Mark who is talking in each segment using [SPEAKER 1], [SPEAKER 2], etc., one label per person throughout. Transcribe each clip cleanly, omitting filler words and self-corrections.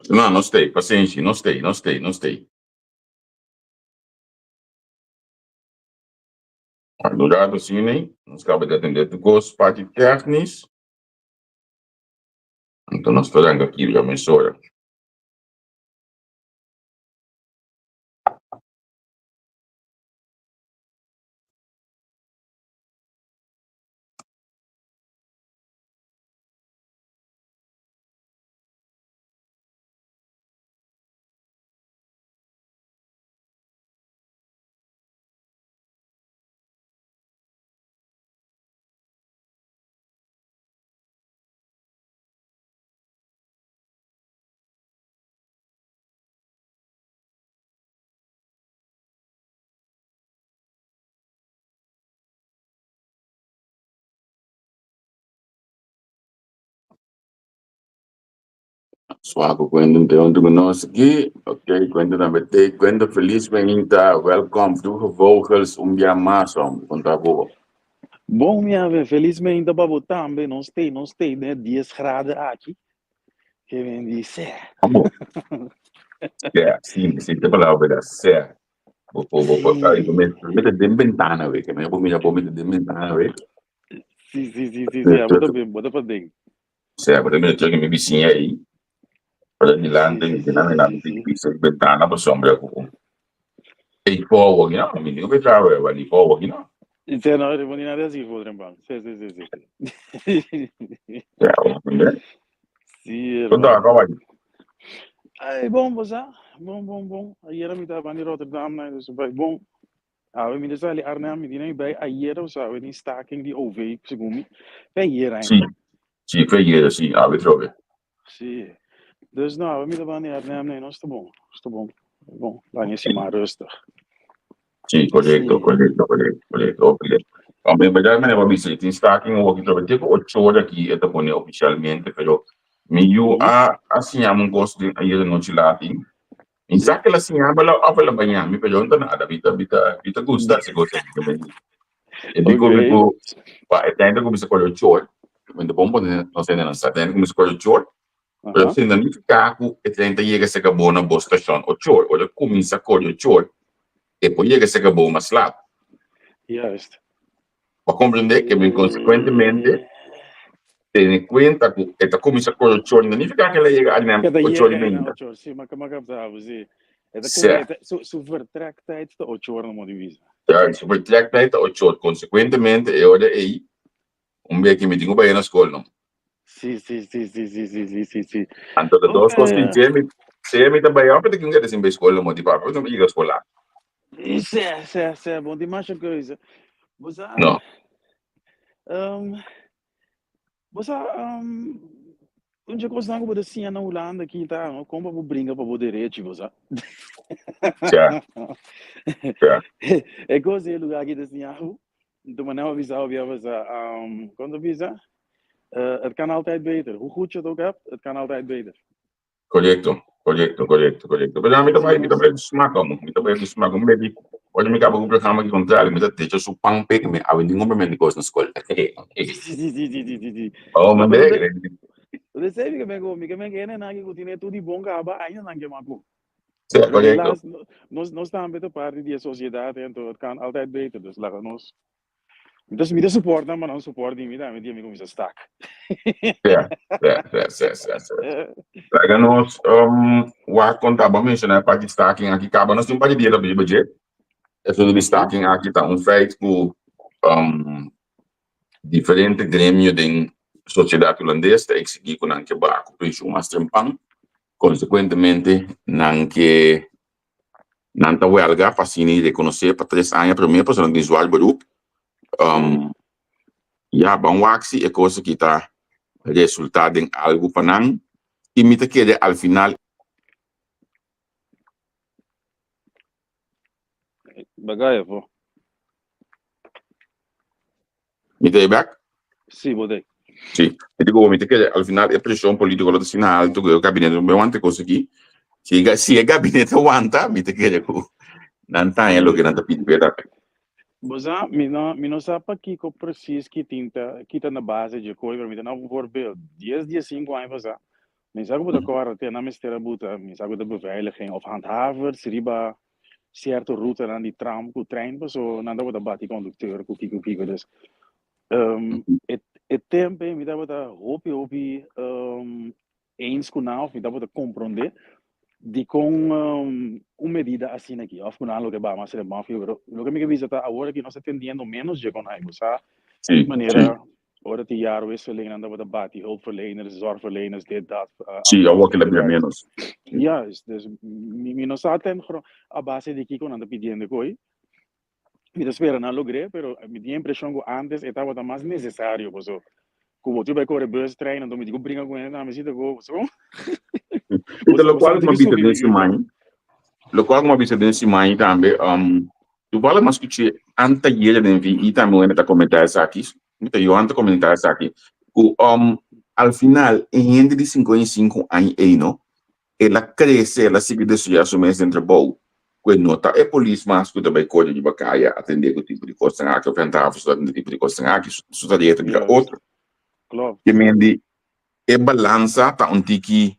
[SPEAKER 1] No, nos t'ei, pasenshi, nos t'ei, nos t'ei, nos t'ei. Un rato asina ei, nos kaba di atendé tur kos parti tèknis. Anto nos ta ranka kibra mesora. Swaku Quentin te huntu ku nos aki. Ok, Quentin tambe te. Quentin felis mainta. Welkom, Vroege Vogels, un bia mas, hombre. Konta bo.
[SPEAKER 2] Bon mi ave, felis mainta pa bo tambe. Nos te, nos te den e 10 graden aki. Ke men di sè.
[SPEAKER 1] Amo. Sè, si, si te palabra verdad, sè. Bo bo bo bo
[SPEAKER 2] Sí.
[SPEAKER 1] bo mete den bentana we, ke men bo mira bo mete den bentana we.
[SPEAKER 2] Sí, sí, sí, sí, sí, abo ta ben, bo ta paden.
[SPEAKER 1] Sè, bo ta mira chok mi bisiña ei. Para dilante,
[SPEAKER 2] Sí,
[SPEAKER 1] mi
[SPEAKER 2] sí,
[SPEAKER 1] na
[SPEAKER 2] sí,
[SPEAKER 1] mi na
[SPEAKER 2] sí,
[SPEAKER 1] mi
[SPEAKER 2] sí.
[SPEAKER 1] pisa bentana pasobra ku ei for awor no, mi digo que trawe, wali for awor no.
[SPEAKER 2] Sí, no, riba ni nada así for trempan. Sí, sí, sí, sí, sí.
[SPEAKER 1] Ja, comprende?
[SPEAKER 2] Sí,
[SPEAKER 1] Kon ta,
[SPEAKER 2] hermano.
[SPEAKER 1] kawai?
[SPEAKER 2] Ay, bon, bo sa. Bon, bon, bon. Ayera mi taba di Rotterdam, na, dus bai bon. Awe mi ta sali Arnhem, mi tin bai ayera, o sa, awe tin staking di OV, segun mi. Fe ayera
[SPEAKER 1] Sí,
[SPEAKER 2] ainda.
[SPEAKER 1] sí, fe ayera, sí, awe trobe.
[SPEAKER 2] Sí. Dus no, awe mi ta banda di Arnhem, nee, nos ta bon, nos ta bon. Bon, laña siman rustig.
[SPEAKER 1] Sí, correcto,
[SPEAKER 2] Sí.
[SPEAKER 1] correcto, correcto, correcto. Ok. Hombre, en verdad, me a bisa, tin staking awor aki trobe. Te ku ocho ora aki e ta pone oficialmente, pero mi yu
[SPEAKER 2] Mhm.
[SPEAKER 1] a a siña mi un kos den ayer anochi lati. Mi
[SPEAKER 2] Sí.
[SPEAKER 1] sa ke el a siña mi of el a baña mi, pero no ta nada. Mi ta, mi ta, mi ta gusta si kos aki. E di ku mi
[SPEAKER 2] Ok.
[SPEAKER 1] ku pa e tren ta kuminsá kore ocho or, mi ta bon pone nos hende nan sa, e tren ta kuminsá kore ocho or, pero
[SPEAKER 2] Aha.
[SPEAKER 1] sin ta nifiká ku e tren ta yega serka bo na bo stashon ocho or. Ora e kuminsá kore ocho or, e por yega serka bo mas lat.
[SPEAKER 2] Juist.
[SPEAKER 1] Bo a komprendé ke mi konsekuentemente tene kuenta ku e ta kuminsá kore ocho or, no ta nifiká ku el a yega Arnhem
[SPEAKER 2] Ke ta
[SPEAKER 1] ocho or i
[SPEAKER 2] yega einan
[SPEAKER 1] meinta.
[SPEAKER 2] ocho or, sí, m'a m'a kapta bo, sí. E ta
[SPEAKER 1] Sè.
[SPEAKER 2] e ta su su vertrektijd ta ocho or, no mo di bisa.
[SPEAKER 1] Ja, su vertrektijd ta ocho or. Konsekuentemente e ora ei un bia ke mi tin ku bai na skol no.
[SPEAKER 2] Sí, sí, sí, sí, sí, sí, sí, sí, sí.
[SPEAKER 1] Anto ta dos kos
[SPEAKER 2] Oké.
[SPEAKER 1] tin sea mi sea mi ta bai òf mi ta kin keda sin bai skol no mo di papia mi yega skol laat.
[SPEAKER 2] Sè, sè, sè, bon tin masha keuze. Bo sa,
[SPEAKER 1] No.
[SPEAKER 2] um, bo sa, um, un dje kosnan ku bo ta siña na Hulanda aki ta, no, kon pa bo bringa pa bo derechi, bo sa.
[SPEAKER 1] Sè, sè.
[SPEAKER 2] E kos ei lugar aki ta siña bo. Nto manera bo bisa bo bia bo sa, um, kon ta bisa? Uh, het kan altijd beter. Hoe goed je het ook hebt, het kan altijd beter.
[SPEAKER 1] Correcto, correcto, correcto, correcto. Pero mi ta
[SPEAKER 2] Si
[SPEAKER 1] bai, mi ta
[SPEAKER 2] nos
[SPEAKER 1] bai ku smak amo. Mi ta bai ku smak. Un beti, ora mi kaba ku programa ki kontrali, mi ta decha su pan pek mi awe ningun primer di kos na skol.
[SPEAKER 2] Sí, sí, sí, sí, sí, sí, sí.
[SPEAKER 1] Oh,
[SPEAKER 2] No,
[SPEAKER 1] man
[SPEAKER 2] pero
[SPEAKER 1] de.
[SPEAKER 2] de sei mi ke men ku, mi ke men ku ene nan ki ku tine tur di bon kaba, ainda nan ke maku.
[SPEAKER 1] Sí,
[SPEAKER 2] Pero
[SPEAKER 1] correcto.
[SPEAKER 2] helaas, nos, nos tambe ta parti di e sociedad, entonces het kan altijd beter. Dus laga nos Mi ta, mi ta support nan, ma nan support di mi tambe dia mi kuminsá stak.
[SPEAKER 1] Ja, ja, ja, ja, ja, ja. Laga nos um, wak kon ta bo menshoná e parti staking aki kaba. Nos tin un par di dia ta biba dje. Esun di staking aki ta un feit ku um, diferente gremio den sosiedat hulandes ta eksigí ku nan ke baha ku penshun mas trempan. Konsekuentemente nan ke Nan ta wèlga pa asina i rekonosé pa tres aña promé pasobra nan tin zwaar beroep. Um, ya, ban wak si e kos aki ta resultá den algu pa nan i mi ta kere al final.
[SPEAKER 2] Bagay afó.
[SPEAKER 1] Mi ta e bek?
[SPEAKER 2] Sí, bo ta e.
[SPEAKER 1] Sí. Mi digo, mi ta kere al final e presion politico lo ta asina alto ku e gabinete no por wanta e kos aki. Si e si e gabinete wanta, mi ta kere ku nan ta haña loke nan ta pidi pa e tambe.
[SPEAKER 2] Bo sa, mi no, mi no sa pakiko precies ki tin ta, ki ta na base dje koi, pero mi ta na un voorbeeld. Dies, diesinku aña pasá, Mi sa ku bo ta kòrda te nan mester a buta, mi sa ku ta beveiliging òf handhavers riba sierto rutanan di tram ku trein paso nan tabata bati kondukteur ku kiko kiko. Dus e e tempu ei mi tabata hopi hopi eens ku nan òf mi tabata komprondé dikon un medida asina aki òf ku nan loke ba mas riba mafia pero loke mi ke bisa ta awor aki nos ta tendiendo ménos dje kon ai bo sa manera ora tin jaarwisseling nan tabata bati hulpverleners, zorgverleners, dit dat.
[SPEAKER 1] Sí, awor ki la bira ménos.
[SPEAKER 2] Juist, dus mi no sa ten a base di kiko nan ta pidiendo koe. Mi ta spera nan logr'é, pero mi tin e impreshon ku ántes e tabata mas nesesario paso ku bo tin bai kore bus, trein, anto mi tin ku bringa ku hende tambe si ta ku so.
[SPEAKER 1] I ta lokual ku mi a bisa den siman, lokual ku mi a bisa den siman tambe, toevallig mi a skuch'é anteayer den VI tambe un hende ta komentá esaki, mi ta Johan ta komentá esaki, ku al final e hende di 55 aña ei no, El a krese, el a sigui desoyá su mes den trabou, ku e no ta e polis mas ku ta bai kore riba kaya atendé ku tipo di kosnan aki òf hantava su ta atendé tipo di kosnan aki. Su tarea ta bira otro. Ke men di e balansa ta un tiki,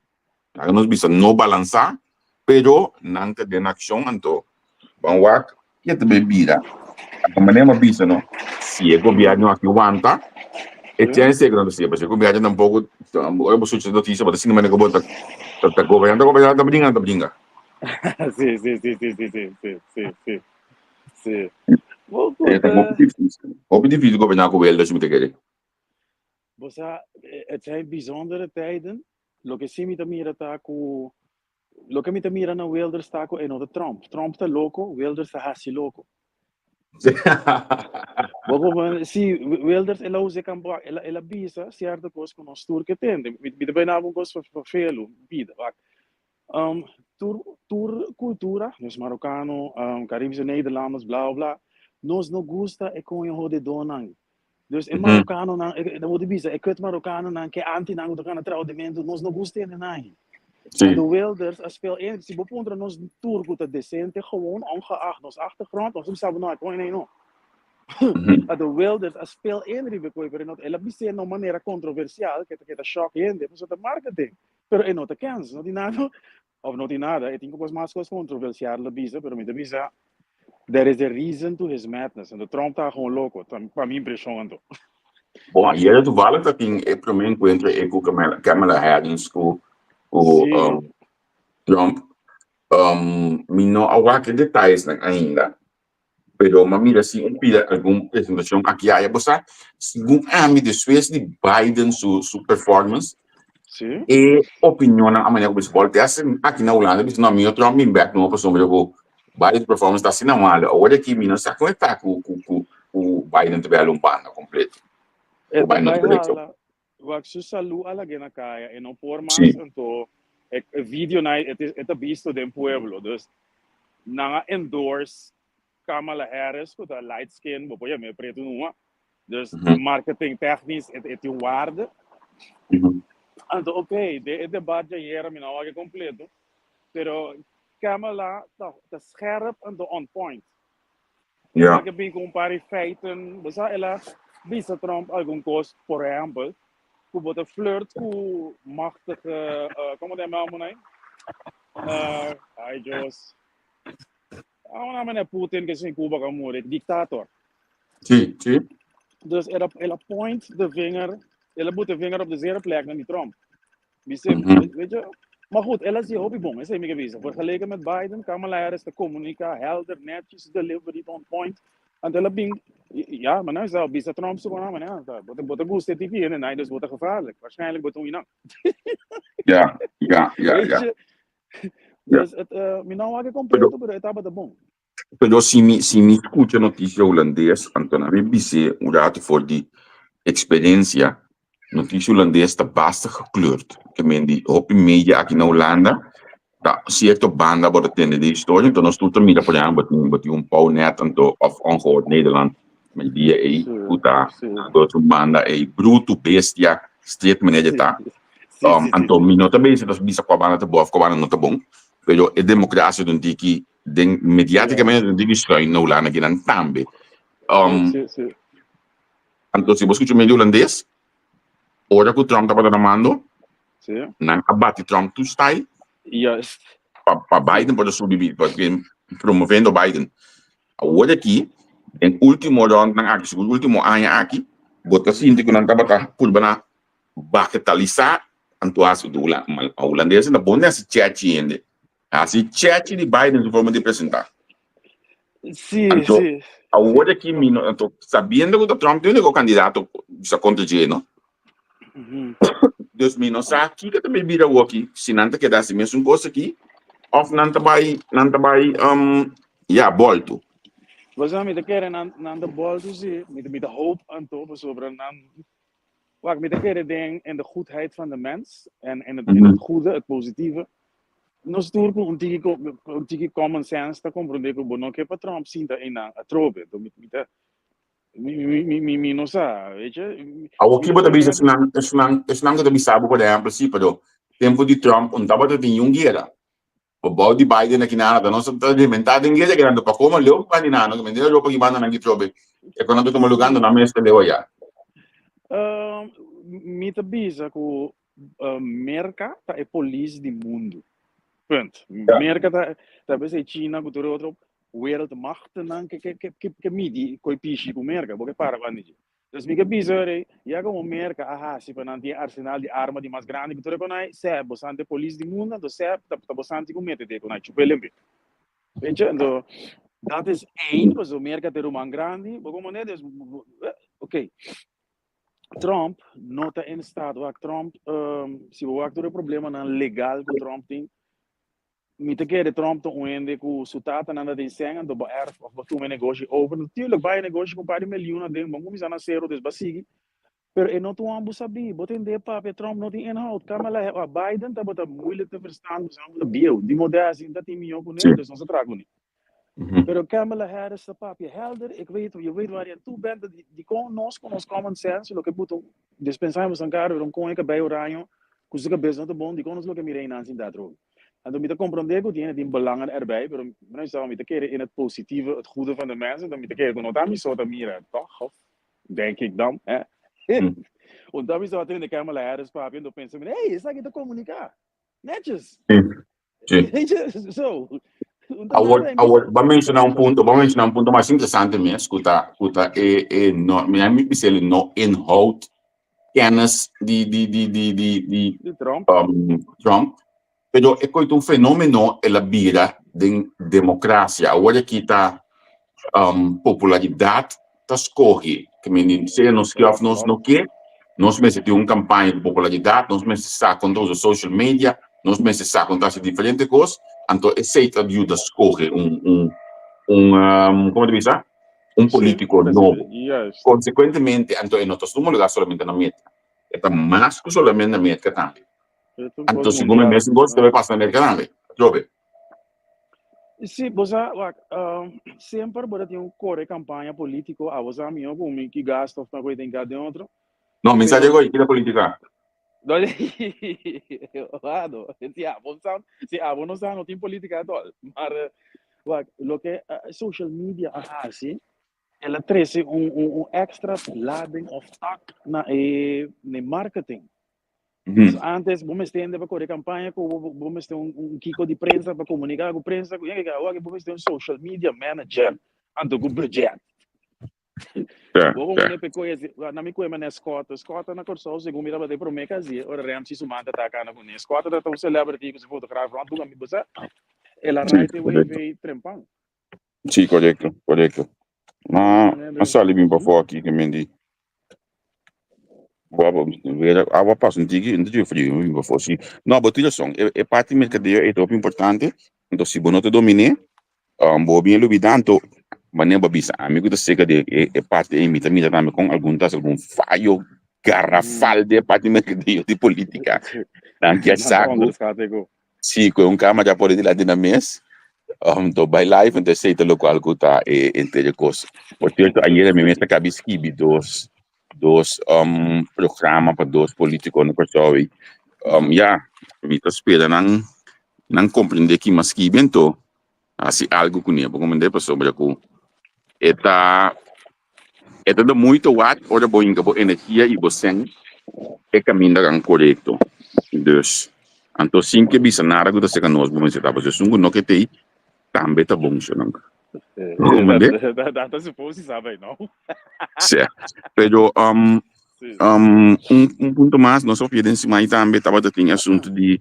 [SPEAKER 1] laga nos bisa no balansá, pero nan ta den akshon anto ban wak Ke ta bay bira? Anto manera mi a bisa no, si e gobierno aki wanta, e chance ku nan ta siña, pasobra e gobierno tampoco, ora bo sucha noticia bo ta sinti manera ku bo ta ta gobernan ta gobernan ta bringa ta bringa.
[SPEAKER 2] Sí, sí, sí, sí, sí, sí, sí, sí, sí, sí. Bo
[SPEAKER 1] E ta hopi dificil, hopi dificil goberna ku Wilders mi ta kere.
[SPEAKER 2] Bo sa, het zijn bijzondere tijden. Loke si mi ta mira ta ku Loke mi ta mira na Wilders ta ku e no ta Trump. Trump ta loko, Wilders ta hasi loko. Bo por si Wilders el a usa e kampo, el a el a bisa sierto kos ku nos tur ke tende. Mi mi ta bai na un kos vervelu, bida, wak. Tur tur kultura, nos marokano, Karibische Nederlanders, bla bla bla, nos no gusta e koño hodedónan. Dus e marokanonan, e bo ta bisa, e kut marokanonan ke antinan ku ta gana traudimentu, nos no gusta hende nan.
[SPEAKER 1] Sí.
[SPEAKER 2] De Wilders a speel in. Si bo puntra nos tur ku ta decente, gewoon, ongeacht nos achtergrond, nos ta bisa bo no, e koño nei no. A de Wilders a speel in riba e koe, pero e no, el a bis'é na un manera kontroversial, ke ta ke ta shock hende, pasobra ta marketing. Pero e no ta kens, no tin nada, of no tin nada, e tin ku kos mas kos kontroversial el a bisa, pero mi ta bisa, There is a reason to his madness. Anto Trump ta gewoon loko, ta pa mi impreshon anto.
[SPEAKER 1] Bon, ayera toevallig ta tin e prome encuentro e cu Kamala, Kamala Harris cu, cu
[SPEAKER 2] Sí.
[SPEAKER 1] Trump. Mi no a wak e detayesnan ainda, pero m'a mira si un pida algun presentacion aki aya. Bo sa, segun ami despues di Biden su, su performance,
[SPEAKER 2] Sí.
[SPEAKER 1] E opinionnan a manera ku bisa bòl te hasi aki na Hulanda bisa no mi no Trump bin bèk no pasobra ku Biden su performance ta asina malo awor aki mi no sa kon e ta ku ku ku ku Biden ta bai hala un banda kompleto
[SPEAKER 2] E
[SPEAKER 1] ku
[SPEAKER 2] ta
[SPEAKER 1] Biden no
[SPEAKER 2] bai
[SPEAKER 1] ta eleccion.
[SPEAKER 2] hala wak su salu a lag'é na kaya e no por mas
[SPEAKER 1] Sí.
[SPEAKER 2] anto e e videonan e e ta bisto den pueblo dus nan a endorse Kamala Harris ku ta light skin, bo por yam'é pretu numa. Dus marketing technisch e e tin un waarde. Anto oké, den e debat djayer mi no a wak e kompleto, pero Kamala ta ta scherp anto on point.
[SPEAKER 1] Ja.
[SPEAKER 2] El a bin ku un par di feiten, bo sa el a bisa Trump algun kos, por ehèmpel, ku bo ta flirt ku machtige, komo ta yama e hòmber ei? Ai Dios. Ahora meneer Putin que sin Cuba kan muri, dictator.
[SPEAKER 1] Sí, sí.
[SPEAKER 2] Dus el a, el a point de vinger, el a bote vinger op de zere plek naar die Trump. Dice, weet je, maar goed, el a zie hopi bon, esei mi ke bisa. Vergeleken met Biden, Kamala Harris ta comunica helder, netjes, delivery on point. Anto el a bin, ja, maar nou is dat, bisa Trump su kona, meneer, bo ta gusta tiki hende, nee, dus bo ta gevaarlijk. Waarschijnlijk bo ta un inan.
[SPEAKER 1] Ja, ja, ja,
[SPEAKER 2] Weet
[SPEAKER 1] ja.
[SPEAKER 2] je? Dus het, mi no wak e completo, pero e tabata bon.
[SPEAKER 1] Pero si mi, si mi scucha noticia hulandes, anto nan mi bis'é un rato for di experiencia, noticia hulandes ta basta gekleurd. Ke men di hopi media aki na Hulanda, ta cierto banda bo ta tende di historia, anto nos tur ta mira, por ehempel, bo tin, bo tin un PowNed anto of Ongehoord Nederland, mi dia ei ku ta otro banda ei brutu bestia street manera di ta anto mi no ta bisa ta bisa kua banda ta bon of kua banda no ta bon pero e demokrasia ta un tiki den mediatikamente ta un tiki schuin na Hulanda kinan tambe anto si bo skucha medio hulandes ora ku Trump tabata na mando. Nan a bati Trump tur style pa Biden por a subi, promovendo Biden. Awor aki, den ultimo rondnan aki, sigur ultimo aña aki, bo ta sinti ku nan tabata purba na bagatelisá, anto hasi hulandeses ta bon den hasi chèchi hende. Hasi chèchi di Biden su forma di presentá. Anto, awor aki mi no, anto sabiendo ku ta Trump ta e úniko kandidato bisa kontra dje, no? Dus mi no sa kiko ta bay bira awoki, si nan ta keda hasi mesun kos aki of nan ta bay nan ta bay um, ya bolto.
[SPEAKER 2] Bo sa mi ta kere nan nan ta bolto si, mi ta mi ta hoop anto pasobra nan wak mi ta kere den in de goedheid van de mens en in het in het goede, het positieve. Nos tur ku un tiki un tiki common sense ta komprende ku bo no ke pa Trump sinta einan atrobe. Anto mi mi ta Mi no sa, weet je.
[SPEAKER 1] Awor ki bo ta bisa esnan, esnan, esnan ku ta bisa bo por ehempel, si, pero tempu di Trump un tabata tin un guera. Bo bou di Biden aki nada, ta nos ta rebentá den guera grande pa koma leu ku bandi nano, ku mende Europa ki banda nan ki trobe e ku nan ta tuma lugá, nan mester leu ayá.
[SPEAKER 2] Mi ta bisa ku Merka ta e polis di mundu. Punt. Merka ta, ta bes e China ku tur e otro wereldmachtennan ke ke ke ke midi koi pishi ku Merka, bo ke para banda dje. Dus mi ke bisa rei, ya komo Merka a hasi pa nan tin e arsenal di arma di mas grandi ku tur e konai, sè bosan ta e polis di mundu, anto sè ta ta bosan tin ku mete den e konai, chup'e lembe. Weet je, anto dat is één, pasobra Merka ta e ruman grandi, bo komo net, dus oké. Trump no ta in staat, wak Trump, si bo wak tur e problemanan legal ku Trump tin, Mi ta kere Trump ta un hende ku su tatanan ta den sèn anto bo erf òf bo tuma e negoshi over. Natuurlijk bai e negoshi ku un par di milioen aden, bo kuminsá na sero dus bo a sigui. Pero e no ta un hòmber sabí. Bo tende papia Trump no tin inhoud. Kamala Harris, Biden tabata moeilijk te verstaan pasobra hòmber ta bieu. Di modè asin ta tin mihó kuné, dus nos a traha kuné. Pero Kamala Harris ta papia helder, ik weet, je weet waar je aan toe bent, dikon nos ku nos common sense loke buta un dispensá boso kar un kon e kabei oraño ku su kabes no ta bon, dikon nos loke mira einan sin ta atrobe. Anto mi ta komprondé ku tin hende tin belangen erbij, pero mi no sa, mi ta kere in het positieve, het goede van de mensen, anto mi ta kere ku no ta mi so ta mira, toch? Of denk ik dan, hè? Un ta mi so a tende Kamala Harris papia, anto pensa mi, hey, esaki ta komuniká, netjes.
[SPEAKER 1] Sí.
[SPEAKER 2] Weet je, zo.
[SPEAKER 1] Awor, awor, ba menciona un punto, ba menciona un punto mas interesante mes, ku ta, ku ta e, e no, mi mi bisele no inhoud kennis di, di, di, di, di, di,
[SPEAKER 2] Di Trump.
[SPEAKER 1] Trump. Pero e koito un fenomeno el a bira den democracia. Awor aki ta popularidad ta scoge. Ke men sea nos ke of nos no ke, nos mester tin un campaña di popularidad, nos mester sa con ta usa social media, nos mester sa con ta haci diferente cos, anto esey ta yuda scoge un, un, un, como ta bisa? Un politico nobo. Consecuentemente, anto e no ta suma lugar solamente na Merca, e ta mas cu solamente na Merca tambe. Anto segun mi mes cos ta bay pasa na Merca tambe. Atrobe.
[SPEAKER 2] Sí, bo sa, wak, semper bo ta tin un kore kampaña polítiko, abo sa mihó ku mi ki gasto òf ta den ka den otro.
[SPEAKER 1] No, mi sa dje kida polítika.
[SPEAKER 2] No, Wado, si abo sa, si abo no sa, no tin polítika at all. Maar, wak, loke social media a hasi, el a trese un, un, un extra lading of tak na e, na e marketing. Dus antes bo mester hende pa kore kampaña ku bo, bo mester un, un kiko di prensa pa komuniká ku prensa ku yega awor bo mester un social media manager anto ku budget. Bo komo ne peko esi, na mi kue mane Scott, Scott na Kòrsou segun mi tabata e promé kasi ora Ramsey su man ta ta kana kuné. Scott ta un celebrity ku su fotograaf rònt ku mi bo sa el a right away vei trempan.
[SPEAKER 1] Sí, korekto, korekto. Ma a sali bin pafó aki ke men di awa pasa un tiki, un tiki frio bin pafó sí. No, bo tin rason, e e parti merkadeo ei ta hopi importante, anto si bo no ta dominé, bo bin a lubidá, anto manera bo a bisa ami ku ta seka di e e parti ei mi ta mira tambe kon algun ta hasi algun fayo garrafal den e parti merkadeo di politika. Nan kier sa ku Sí, ku e un kama dja pone dilanti na mes, to bai live, entonces esei ta lokual ku ta e entre kos. Por sierto, ayera mi mes a kabi skibi dos dos programa pa dos politiko na Kòrsou ei. Ya, mi ta spera nan nan komprende ki mi a skibi anto hasi algu kuné, bo komprende? Pasobra ku e ta e ta da muito wat ora bo hinka bo energia i bo sèn e kamindanan korekto. Dus, anto sin ke bisa nada ku ta seka nos bo mester ta, pasobra esun ku no ke t'ei tambe ta bon, shonnan. Comprende?
[SPEAKER 2] Dat ta supos si sa bai no.
[SPEAKER 1] Sí. Pero
[SPEAKER 2] Sí.
[SPEAKER 1] un punto mas, nos a papia den siman tambe tabata tin asuntu di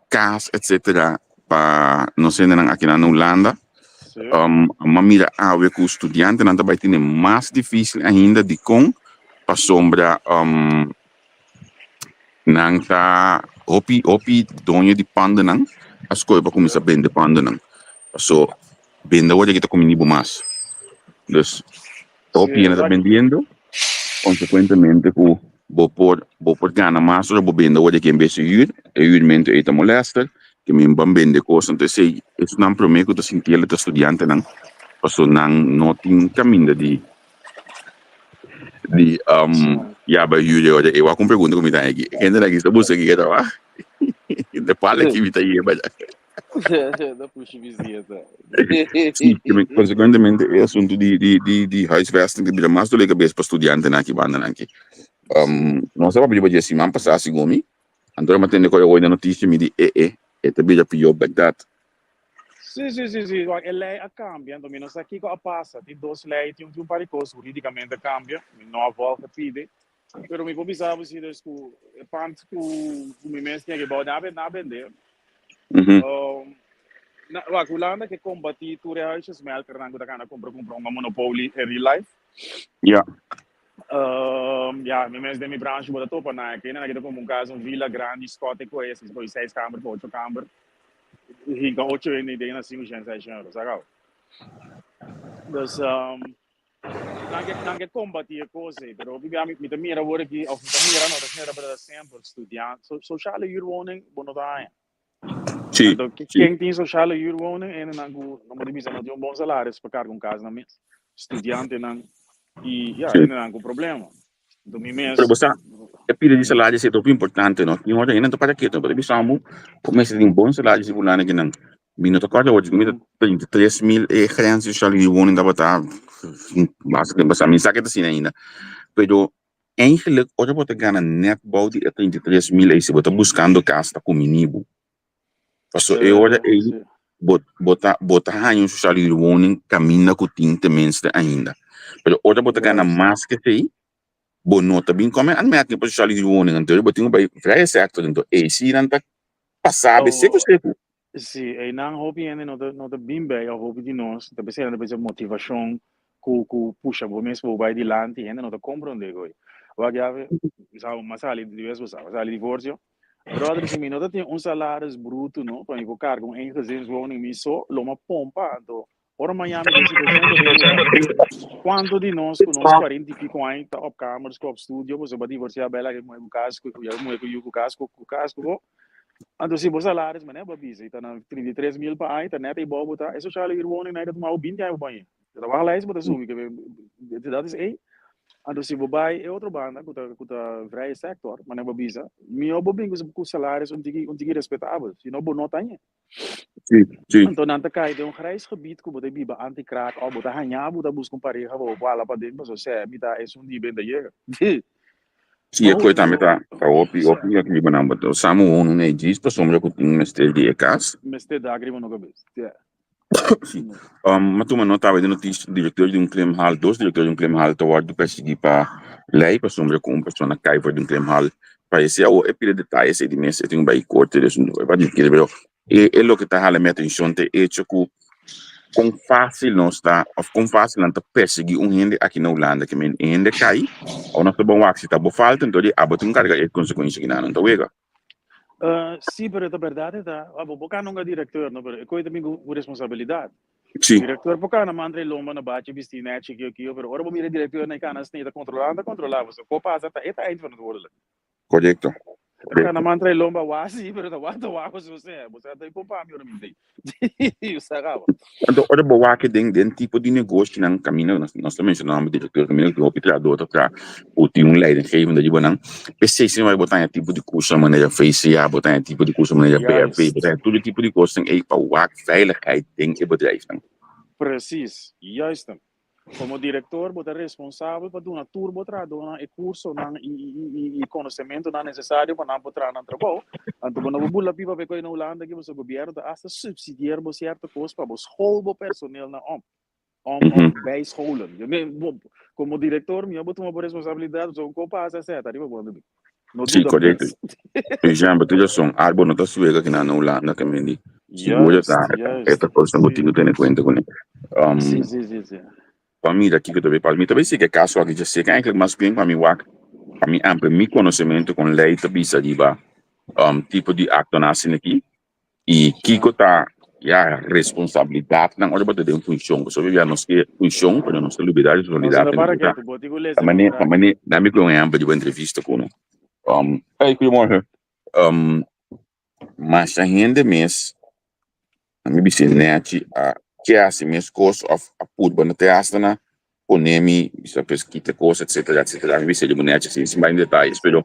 [SPEAKER 1] kas etcetera pa nos hendenan aki na Hulanda.
[SPEAKER 2] Sí.
[SPEAKER 1] M'a mira awe ku studiantenan ta bai tene mas difísil ainda dikon pasobra nan ta hopi hopi doño di pandanan a skohe pa kuminsá bende pandanan. Paso bende awor aki ta kumini bo mas. Dus hopi
[SPEAKER 2] Sí,
[SPEAKER 1] hende ta
[SPEAKER 2] esaki.
[SPEAKER 1] bendiendo konsekuentemente ku bo por bo por gana mas ora bo bende awor aki en bes di hür. E hürmentu ei ta molèster ke mi ban bende kos. Anto esei esnan promé ku ta sinti el ta studiantenan paso nan no tin kaminda di di ya ba hür e ora ei. Wak un pregunta ku mi ta haña aki. Hende aki sta buska kiko ta wak. De pala ki mi ta yeba ya.
[SPEAKER 2] Da pushi bisieta.
[SPEAKER 1] Sí, konsekuentemente e asuntu di di di di huisvesting ta bira mas dole kabes pa studiantenan aki bandanan aki. Nos a papia riba dje siman pasá segun mi. Anto mi a tende ku e hoy na notisia mi di e e e ta bira pió bèrdat.
[SPEAKER 2] Sí, sí, sí, sí. Wak, e lei a kambia, anto mi no sa kiko a pasa. Tin dos lei, tin un par di kos hurídikamente a kambia. Mi no a vòlg e pidi. Pero mi por bisa bo si dus ku e pant ku ku mi mes tin aki bou na na bende. Na, wak, Hulanda ke kombatí tur e huisjesmelkernan ku ta kana kumpra kumpra un monopolie in real life. Ja, mi mes den mi branche bo ta topa nan aki. Nan aki ta kumpra un kas, un villa grandi, Scott ku es, ku seis kamer ku ocho kamer. Hinka ocho hende den na sinku shen, seis shen euro, sa kaba. Dus, nan ke, nan ke kombatí e kos ei, pero hopi bia mi, mi ta mira awor aki, òf mi ta mira no, ta mira pero ta semper studiant, so, sociale huurwoning bo no ta haña. Anto, ken tin sociale huurwoning? Hendenan ku, no por di bisa, no tin un bon salaris pa karga un kas nan mes. Studiantenan i, ya, hendenan ku problema. Anto mi mes.
[SPEAKER 1] Pero bo sa, e pida di salaris ta hopi importante, no? Tin ora hende ta para ketu, bo ta bisa bo, bo mester tin bon salaris si bo lana kinan. Mi no ta kòrda awor, mi ta 33.000 e grens di sociale huurwoning tabata basta tempu pasá, mi sa ke ta asina ainda. Pero Eigenlijk ora bo ta gana net bou di e 33.000 ei si bo ta buskando kas ta kumini bo. Paso e ora ei bo bo ta bo ta haña un sociale huurwoning kaminda ku tin tenminste ainda. Pero ora bo ta gana mas ke esei bo no ta bin kome aanmerking pa sociale huurwoning anto bo tin ku bai vrije sector anto ei si nan ta pasa bo seku seku.
[SPEAKER 2] Sí, einan hopi hende no ta no ta bin bij of hopi di nos ta bisa ta bisa motivashon ku ku pusha bo mes pa bo bai dilanti hende no ta komprondé goy. Wak yawe sa mi a sali di bes bo sa mi a sali divorsio brother si mi no ta tin un salaris bruto no pa mi por karga un eengezinswoning mi so lo mi a pompa anto ora mañana mi den situashon bo ta mira kuantu di nos ku nos kuarenta i piko aña ta op kamers ku op studio pasobra bo a divorsiá bai laga e muhé ku kas ku ya e muhé ku yu ku kas ku kas ku bo. Anto si bo salaris manera bo a bisa i ta na 33.000 pa aña ta nèt ei bou bo ta e sociale huurwoning nan ta tuma bo binti aña pa baña. Ta wacht lijst bo ta subi ke dat is ei. Anto si bo bai e otro banda ku ta ku ta vrije sector manera bo a bisa mihó bo bin ku salaris un tiki un tiki respetabel si no bo no ta aña.
[SPEAKER 1] Sí, sí.
[SPEAKER 2] Anto nan ta kai den un grijs gebied ku bo ta biba anti kraak òf bo ta haña bo ta buska un pareha pa bo por hala paden pasobra sè mi ta esun di benta yega.
[SPEAKER 1] Sí, e koe tambe ta ta hopi hopi aki riba nan, but samu woon un ei djis pasobra ku tin mester di e kas.
[SPEAKER 2] Mester dak riba no kabes, yeah.
[SPEAKER 1] Sí. Ma tuma nota awe di notisia, direktor di un klimhal, dos direktor di un klimhal ta wòrdu persiguí pa lei pasobra ku un persona kai for di un klimhal. Parese awor e pida detayes ei di mes e tin ku bai korte des un bai dikiri pero e e loke ta hala mi atenshon ta e echo ku kon fásil nos ta òf kon fásil nan ta persiguí un hende aki na Hulanda ke men e hende kai awor nos ta bon wak si ta bo falta enton di abo tin ku karga e konsekuensia ki nan nan ta wega.
[SPEAKER 2] Sí, pero ta berdad e ta. Abo bo ka nunca directeur no, pero e koe ta bin ku responsabilidad.
[SPEAKER 1] Sí.
[SPEAKER 2] Directeur por kana man trae lomba na bachi bisti nechi kio kio, pero ora bo mira e directeur na e kana asina e ta controla, ta controla bo. So ko pasa ta e ta eindverantwoordelijk.
[SPEAKER 1] Correcto.
[SPEAKER 2] Ta kana man trae lomba wasi, pero ta wak ta wak bo sea, bo sa ta pompa mi ora mi tei. Sa kaba.
[SPEAKER 1] Anto ora bo wak den den tipo di negoshinan kaminda nos nos ta menshona nomber direktor kaminda ku hopi trahador ta traha ku tin un leidinggevende riba nan p'esei si bo ta haña tipo di kurso manera VCA bo ta haña tipo di kurso manera BRV bo ta haña tur e tipo di kosnan ei pa wak veiligheid den e bedrijfnan.
[SPEAKER 2] Precies, juist. Komo direktor bo ta responsabel pa duna tur bo trahadónan e kursonan i i konosementunan nesesario pa nan por traha nan trabou. Anto bo no por bula pipa pa e kos na Hulanda aki pasobra gobièrnu ta asta supsidier bo sierto kos pa bo skol bo personelnan om om of bijscholen. Komo direktor mihó bo tuma bo responsabilidat pasobra un kos pasa esei ta riba bo anto. No
[SPEAKER 1] Sí,
[SPEAKER 2] duda
[SPEAKER 1] korekto.
[SPEAKER 2] mes.
[SPEAKER 1] Por ehèmpel, tur esei arbo no ta suega kinan na Hulanda ke men di. Sigur
[SPEAKER 2] Juist,
[SPEAKER 1] ta
[SPEAKER 2] juist.
[SPEAKER 1] e kos bo tin
[SPEAKER 2] Sí.
[SPEAKER 1] ku tene kuenta kuné.
[SPEAKER 2] Sí, sí, sí, sí.
[SPEAKER 1] Pa mira kiko ta bay pasa. Mi ta bay sigui e kaso aki dja seka eigenlijk mas bien pa mi wak, pa mi amplia mi konosementu kon lei ta bisa riba tipo di aktonan asina aki i kiko ta ya responsabilidatnan ora bo ta den funshon. Pasobra ya nos ke funshon pero nos ta lubida
[SPEAKER 2] Nos
[SPEAKER 1] responsabilidat
[SPEAKER 2] no para
[SPEAKER 1] tambe. Ta
[SPEAKER 2] ketu, bo tin ku lesa
[SPEAKER 1] pa mane pa
[SPEAKER 2] kontrakt.
[SPEAKER 1] mane dami ku un ehèmpel di bo entrevista ku no. Hey, goedemorgen. Masha hende mes, a mi bisa nechi a ke hasi mes kos of a purba no te hasta na pone mi bisa pues kita kos etcetera etcetera mi bisa di nechi sin sin bai en detayes pero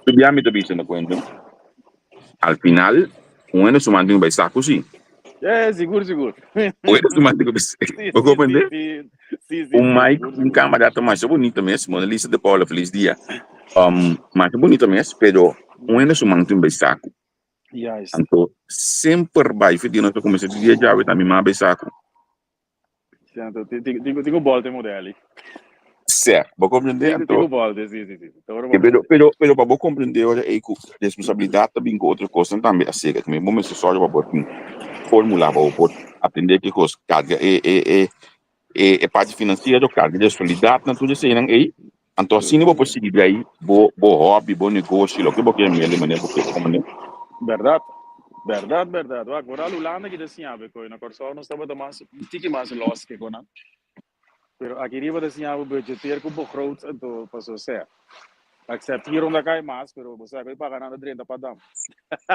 [SPEAKER 1] tur bia mi ta bisa na kuenta al final un hende su man tin ku bai saku si.
[SPEAKER 2] Eh, sigur sigur.
[SPEAKER 1] Un hende su man tin ku bai
[SPEAKER 2] Sí,
[SPEAKER 1] bo
[SPEAKER 2] sí,
[SPEAKER 1] comprende?
[SPEAKER 2] sí, sí, sí,
[SPEAKER 1] Un
[SPEAKER 2] sí,
[SPEAKER 1] mic
[SPEAKER 2] sigur
[SPEAKER 1] un
[SPEAKER 2] sigur.
[SPEAKER 1] camara ta masha bonito mes Mona Lisa de Paula feliz dia masha bonito mes pero un hende su man tin bai saku.
[SPEAKER 2] Juist.
[SPEAKER 1] Anto semper bai for di nos ta kuminsá di dia djawe ta mi mama bai saku.
[SPEAKER 2] Sí, anto tin tin tin tin ku bòlta e model ei.
[SPEAKER 1] Sè, bo komprendé?
[SPEAKER 2] Tin tin
[SPEAKER 1] Anto
[SPEAKER 2] ku bòlta, sí, sí, sí. Ta ora bo
[SPEAKER 1] pero
[SPEAKER 2] bòlta.
[SPEAKER 1] pero pero pa bo komprendé ora ei ku responsabilidat ta bin ku otro kosnan tambe aserka. Ku mi bo mester sòru pa bo tin fórmula pa bo por atendé ki kos, karga e e e e e parti finansiero, karga e responsabilidatnan tur eseinan ei. Anto asina bo por sigui brai bo bo hobby, bo negoshi, loke bo kier mele manera bo kier komende.
[SPEAKER 2] Bèrdat, bèrdat, bèrdat. Wak, vooral Hulanda ki ta siña bo e koe. Na Kòrsou nos tabata mas, un tiki mas lòs ke konan. Pero aki riba ta siña bo budgeteer ku begroot anto paso sea. Except hier unda kai mas, pero bo sa ku e paga nan ta drenta pa dam.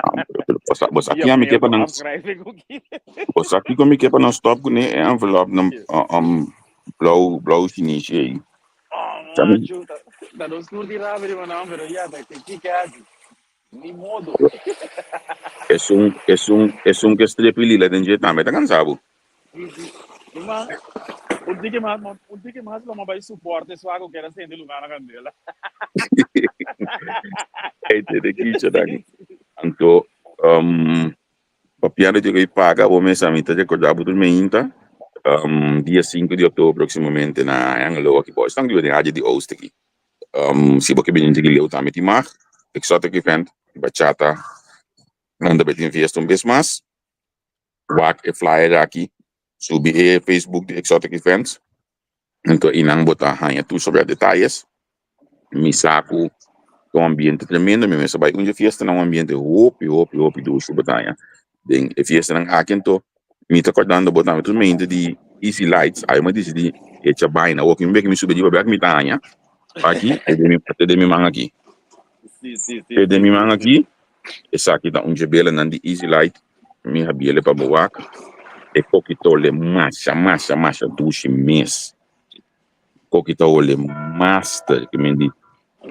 [SPEAKER 1] Ah, pero, pero bo sa, bo sa
[SPEAKER 2] Via
[SPEAKER 1] ki ami
[SPEAKER 2] mail
[SPEAKER 1] ke pa
[SPEAKER 2] ku
[SPEAKER 1] nan,
[SPEAKER 2] afschrijving ku ki.
[SPEAKER 1] bo sa kiko mi ke pa nan stop kuné e envelop nan blauw blauw shinishi ei.
[SPEAKER 2] Oh,
[SPEAKER 1] Sa mi
[SPEAKER 2] macho, ta, ta nos tur di rabia riba nan, pero ya, ta ke ki ke haci. Ni modo.
[SPEAKER 1] Esun esun esun ke strepi lila den dje tambe ta kansa bo.
[SPEAKER 2] Sí, sí. Ruman, un tiki mas, un tiki mas lo mi bai support e swa ku kera sende lugar na kandela.
[SPEAKER 1] Ei te de kicha
[SPEAKER 2] Sí,
[SPEAKER 1] daki.
[SPEAKER 2] sí.
[SPEAKER 1] Anto papiando di ku paga bo mes a mi ta rekorda bo tur meinta dia sinku di oktober próksimamente na Hengelo aki bo esnan den área di Oost aki. Si bo ke bini di leu tambe tin mag. Exotic event, bachata, nan ta bai tin fiesta un bes mas. Wak e flyer aki, subi e Facebook di Exotic Events, anto einan bo ta haña tur sobre detayes. Mi sa ku ta un ambiente tremendo, mi mes a bai un dje fiestanan, un ambiente hopi hopi hopi dushi bo ta haña den e fiestanan aki. Anto mi ta kordando bo tambe tur mente di Easy Lights, awe mi a disidí echa baina, awor ki mi bek mi subi riba bek mi ta haña aki, te den mi te den mi man aki,
[SPEAKER 2] Sí, sí, sí,
[SPEAKER 1] te den
[SPEAKER 2] sí,
[SPEAKER 1] mi
[SPEAKER 2] sí,
[SPEAKER 1] man
[SPEAKER 2] sí.
[SPEAKER 1] aki, esaki ta un dje belanan di Easy Light. Mi habiele pa bo wak. E koki ta ole masha masha masha dushi mes. Koki ta ole master. Ke men di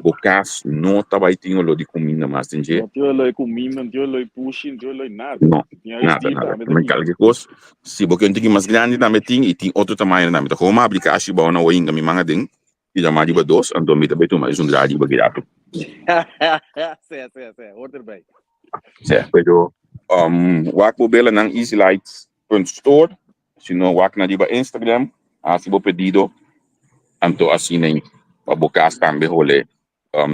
[SPEAKER 1] bo kas no ta bai tin olor di kuminda mas den dje.
[SPEAKER 2] No tin olor di kuminda, no tin olor di pushi, no tin olor di nada.
[SPEAKER 1] No,
[SPEAKER 2] Si tin ijs
[SPEAKER 1] nada,
[SPEAKER 2] tea
[SPEAKER 1] nada.
[SPEAKER 2] tambe ta
[SPEAKER 1] Men
[SPEAKER 2] kita.
[SPEAKER 1] kalke kos, si bo ke un tiki mas grandi tambe tin i tin otro tamaño tambe. Ta komo habri kashi bou na oinga mi man aden i ta mas riba dos, anto mi ta bai tuma esun grandi riba grato.
[SPEAKER 2] Sè, sè, sè. Hoort erbij.
[SPEAKER 1] Sè, pero wak bo bela nan easylights.store, si no wak nan riba Instagram, hasi bo pedido, anto asina pa bo kas tambe hole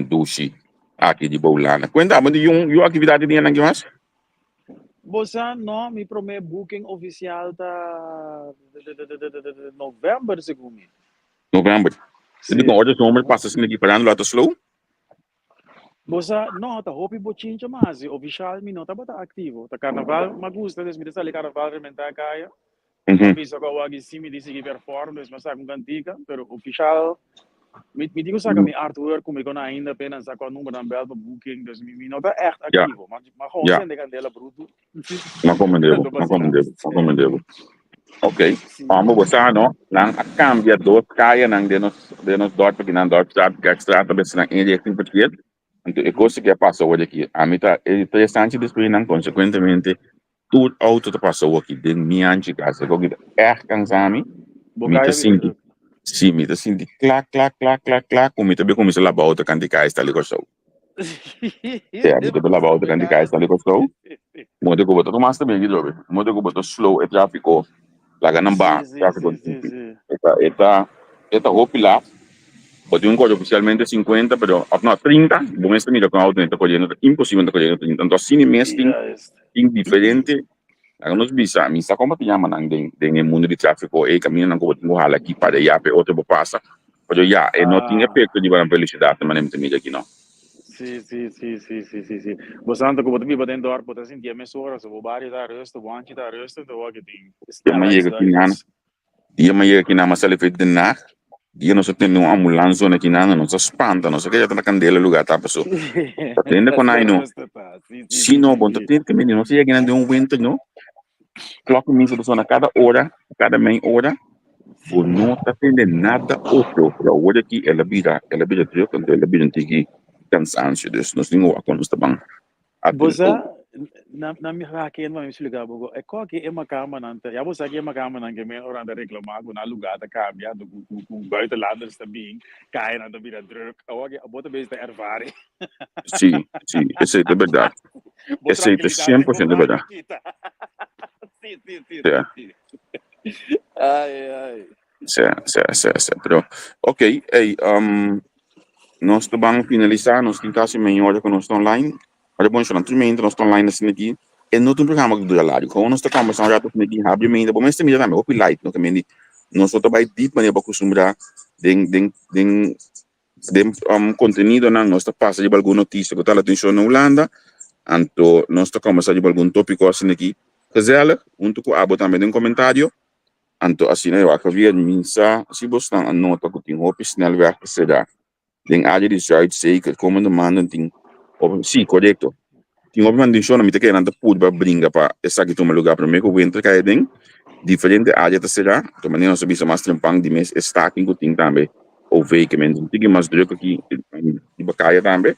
[SPEAKER 1] dushi aki di bo lana. Kuenta abo di yun yu aktividat di dianan ki mas?
[SPEAKER 2] Bo sa no, mi promé booking ofisial ta novèmber segun mi.
[SPEAKER 1] Novèmber.
[SPEAKER 2] Sí.
[SPEAKER 1] Dikon ora zomer pasa asina aki parando lo ta slow?
[SPEAKER 2] Bo sa, no, ta hopi bochincha m'a hasi. Ofishal mi no tabata aktivo. Ta karnaval m'a gusta, dus mi ta sali karnaval rementá kaya. M'a bisa ku awor aki si mi di sigui perform, dus m'a saka un kantika. Pero ofishal mi mi tin ku saka mi artwork ku mi kono ainda apenas sa kua numbernan bèl pa booking. Dus mi mi no ta ègt aktivo. M'a m'a gewoon sende kandela brutu.
[SPEAKER 1] M'a komprendé bo,
[SPEAKER 2] Anto
[SPEAKER 1] m'a
[SPEAKER 2] pa asina.
[SPEAKER 1] komprendé bo, m'a komprendé bo. Ok.
[SPEAKER 2] Sí.
[SPEAKER 1] Amo bo sa no, nan a kambia dos kayanan den nos den nos dorp aki nan Dorpstraat, Kerkstraat ta bes nan inrichting verkeerd. Anto e kos aki a pasa awor aki. Ami ta e 3 anchi despues nan konsekuentemente tur outo ta pasa awor aki den mi anchi kas. E kos aki ta ègt kansa mi.
[SPEAKER 2] Bo
[SPEAKER 1] Mi
[SPEAKER 2] kaya
[SPEAKER 1] ta
[SPEAKER 2] bira
[SPEAKER 1] sinti,
[SPEAKER 2] druk.
[SPEAKER 1] sí, mi ta sinti kla, kla, kla, kla, kla, ku mi ta bin kuminsá laba outo kanti kaya sta li Kòrsou. Sea, mi ta bin laba outo kanti kaya sta li Kòrsou. Modo ku bo ta tuma asta bien kitrobe. Modo ku bo ta slow e tráfiko, laga nan baha
[SPEAKER 2] Sí, sí,
[SPEAKER 1] tráfiko
[SPEAKER 2] sí, sí,
[SPEAKER 1] diki.
[SPEAKER 2] sí.
[SPEAKER 1] E ta, e ta, e ta hopi laat. Bo tin un kòrda ofisialmente 50, pero, òf no, 30, bo mes ta mira ku un outo ta koriendo, ta imposibel ta koriendo 30. Anto asina mes tin,
[SPEAKER 2] Juist.
[SPEAKER 1] tin diferente Laga nos bisa, mi sa kon bo ta yama nan den den e mundu di tráfiko, e kamindanan ku bo tin ku hala aki para ya pa e otro bo pasa. Pero ya, e no tin
[SPEAKER 2] Ah.
[SPEAKER 1] efekto riba nan velosidat na manera mi ta mira aki no.
[SPEAKER 2] Sí, sí, sí, sí, sí, sí, sí. Bo santo ku bo ta biba den dòrp, bo ta sinti e mes ora, so bo bario ta rustig, bo hanchi ta rustig, ta wak tin
[SPEAKER 1] Dia mi a yega ki nan,
[SPEAKER 2] snelheidsduivels.
[SPEAKER 1] dia mi a yega ki nan, mi a sali for Den Haag, dia nos a tende un ambulans zona ki nan, nos a spanta, nos a keda ta na kandela e lugar ta paso. Ta tende kon
[SPEAKER 2] Asina
[SPEAKER 1] ai no.
[SPEAKER 2] rustig ta. Sí, sí,
[SPEAKER 1] Si
[SPEAKER 2] sí,
[SPEAKER 1] no,
[SPEAKER 2] sí,
[SPEAKER 1] bo no ta
[SPEAKER 2] sí.
[SPEAKER 1] tende ke mende, nos a yega nan den un winter no, klok kuminsa ta sona kada ora, kada mei ora, bo no ta tende nada otro, pero awor aki el a bira, el a bira druk, anto el a bira un tiki cansancio, dus nos tin wak kon nos ta ban
[SPEAKER 2] Bo
[SPEAKER 1] atende
[SPEAKER 2] sa,
[SPEAKER 1] ook.
[SPEAKER 2] na na mi haki en mi explica bo e ko ki e makamba nan ta, ya bo sa ki e makamba nan ke men ora nan ta reclama ku nan lugar ta cambia, anto ku ku ku buitenlanders ta bin, kaya nan ta bira druk, awor ki bo ta bezig ta ervaring.
[SPEAKER 1] Sí, sí, esei ta berdad.
[SPEAKER 2] Bo
[SPEAKER 1] Esei ta
[SPEAKER 2] trankilidad
[SPEAKER 1] cien
[SPEAKER 2] den
[SPEAKER 1] por
[SPEAKER 2] bo
[SPEAKER 1] ciento
[SPEAKER 2] bario
[SPEAKER 1] berdad.
[SPEAKER 2] a kita. Sí, sí, sí, sí,
[SPEAKER 1] Ja.
[SPEAKER 2] sí. Ai, ai.
[SPEAKER 1] Sí, sí, sí, sí. Pero, ok, ey, nos ta ban finalisa, nos tin casi media hora cu nos ta online. Ora bon, shona, tur mente nos ta online asina aki. E no ta un programa cu dura largo. Como nos ta conversa un rato asina aki, habri mente, bo mester mira tambe hopi light, no ke mende nos no ta bay deep manera bo acostumbra den, den, den, den contenidonan. Nos ta pasa riba algun noticia cu ta hala atencion na Hulanda, anto nos ta conversa riba algun topico asina aki gezellig, hunto cu abo tambe den comentario. Anto asina e wak Javier, mi sa si bosnan a nota cu tin hopi snelweg ta cera den area di Zuid zeker komende maanden tin hopi, si corecto, tin hopi mantencionnan mi ta kere nan ta purba bringa pa esaki tuma lugar prome cu winter cay aden, diferente area ta cera, to manera nos a bisa mas trempan di mes e staking cu tin tambe OV ke men tin tiki mas druk aki riba caya tambe,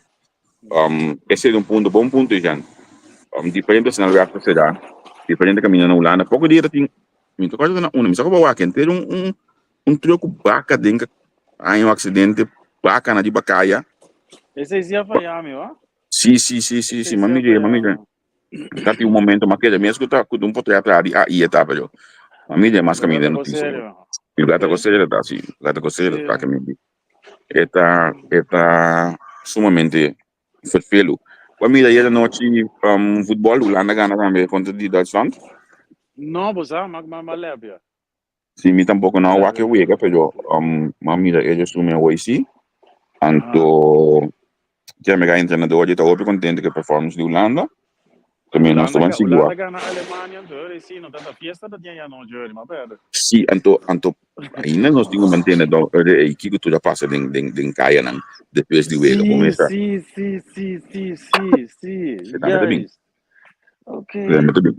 [SPEAKER 1] ese ta un punto bon punto Jean, diferente snelweg ta cera, diferente caminda na Hulanda, poco dia ta tin Mi ta kòrda na unda mi sa ku bo wak henter un un un truck ku baka den ka haña un aksidente baka na riba kaya.
[SPEAKER 2] Esei si a faya mi wa.
[SPEAKER 1] Si si si si si
[SPEAKER 2] Esei si
[SPEAKER 1] m'a
[SPEAKER 2] a
[SPEAKER 1] mir'é m'a
[SPEAKER 2] faya
[SPEAKER 1] mir'é.
[SPEAKER 2] mi.
[SPEAKER 1] Ta tin un momento m'a keda mes ku ta ku un potrè atrás di AI e ta pero m'a mir'é mas
[SPEAKER 2] Lugar
[SPEAKER 1] kaminda
[SPEAKER 2] ta
[SPEAKER 1] e
[SPEAKER 2] ko
[SPEAKER 1] notisia.
[SPEAKER 2] serio.
[SPEAKER 1] Lugar ta
[SPEAKER 2] Ok.
[SPEAKER 1] ko serio ta si lugar ta ko serio
[SPEAKER 2] Si.
[SPEAKER 1] ta ke mi di. E ta e ta sumamente Vervelu. Bo a mira ayer anochi um, futbol, Hulanda gana tambe kontra di Duitsland.
[SPEAKER 2] No, bo sa, ma ma ma lepia.
[SPEAKER 1] Sí, mi tampoco no a wak
[SPEAKER 2] Lepia,
[SPEAKER 1] e wega,
[SPEAKER 2] lepia.
[SPEAKER 1] pero um, m'a mira e resumen hoy sí.
[SPEAKER 2] Aha.
[SPEAKER 1] Anto, ya mira entrenador di ta hopi contento ku e performance di Hulanda. También nos
[SPEAKER 2] Hulanda,
[SPEAKER 1] ta ban
[SPEAKER 2] ga,
[SPEAKER 1] sigui
[SPEAKER 2] Hulanda
[SPEAKER 1] wak.
[SPEAKER 2] gana Alemania, anto hori sí, no tanta fiesta ta tin anochi hori, ma perde.
[SPEAKER 1] Sí, anto, anto ainda nos tin ku mantene do, e kiko tur a pasa den, den, den kayanan despues di wega. Bo
[SPEAKER 2] Sí,
[SPEAKER 1] mester,
[SPEAKER 2] sí, sí, sí, sí, sí, sí,
[SPEAKER 1] e tambe ta bin.
[SPEAKER 2] juist. Ok.
[SPEAKER 1] E tambe ta bin.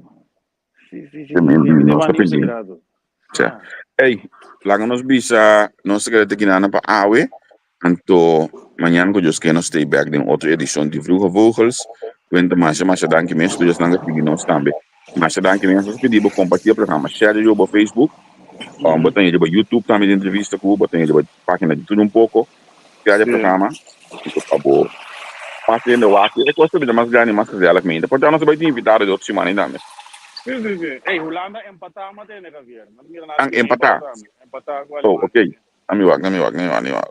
[SPEAKER 2] Sí, sí, sí,
[SPEAKER 1] E
[SPEAKER 2] sí,
[SPEAKER 1] men,
[SPEAKER 2] sí, mi
[SPEAKER 1] nos
[SPEAKER 2] ta
[SPEAKER 1] ta
[SPEAKER 2] nieuws
[SPEAKER 1] pendiente.
[SPEAKER 2] grado.
[SPEAKER 1] Tja.
[SPEAKER 2] Ah.
[SPEAKER 1] Ey, laga nos bisa, nos ta keda te kinana pa awe, anto mañana ku Dios ke nos stay back den otro edishon di Vroege Vogels. Kuenta masha masha danki mes ku Dios nan a sigui nos tambe. Masha danki mes, nos a pidi bo komparti e programa, share riba bo Facebook, um, bo ta riba YouTube tambe di entrevista ku bo ta riba página di Tudo Un Poco, share e
[SPEAKER 2] Sí.
[SPEAKER 1] programa, anto pa bo mas hende wak e kos ta bira mas grandi, mas gezellig mainta. Por ta nos ta bai tin invitado di otro siman ainda mes.
[SPEAKER 2] Sí, sí, sí. Ey, Hulanda empatá matene, Javier. No mira nada
[SPEAKER 1] An
[SPEAKER 2] di
[SPEAKER 1] empatá.
[SPEAKER 2] empatá. Empatá ku
[SPEAKER 1] Oh,
[SPEAKER 2] Alemania,
[SPEAKER 1] ok.
[SPEAKER 2] sí.
[SPEAKER 1] A mi wak, na mi wak, na mi wak, na mi wak.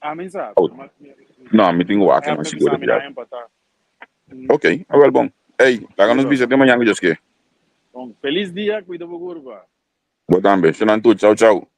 [SPEAKER 2] A mi sa,
[SPEAKER 1] Oh,
[SPEAKER 2] pero ma, mi,
[SPEAKER 1] no, mi tin ku wak,
[SPEAKER 2] app
[SPEAKER 1] no
[SPEAKER 2] ta
[SPEAKER 1] sigur
[SPEAKER 2] bisa mi na
[SPEAKER 1] ya.
[SPEAKER 2] empatá.
[SPEAKER 1] Ok, awel bon. Ey, laga
[SPEAKER 2] Sí,
[SPEAKER 1] nos bisa
[SPEAKER 2] papá.
[SPEAKER 1] te mañan ku Dios ke.
[SPEAKER 2] Bon, feliz dia, cuida bo curva.
[SPEAKER 1] Bo tambe. Shonan tur. Chau, chau.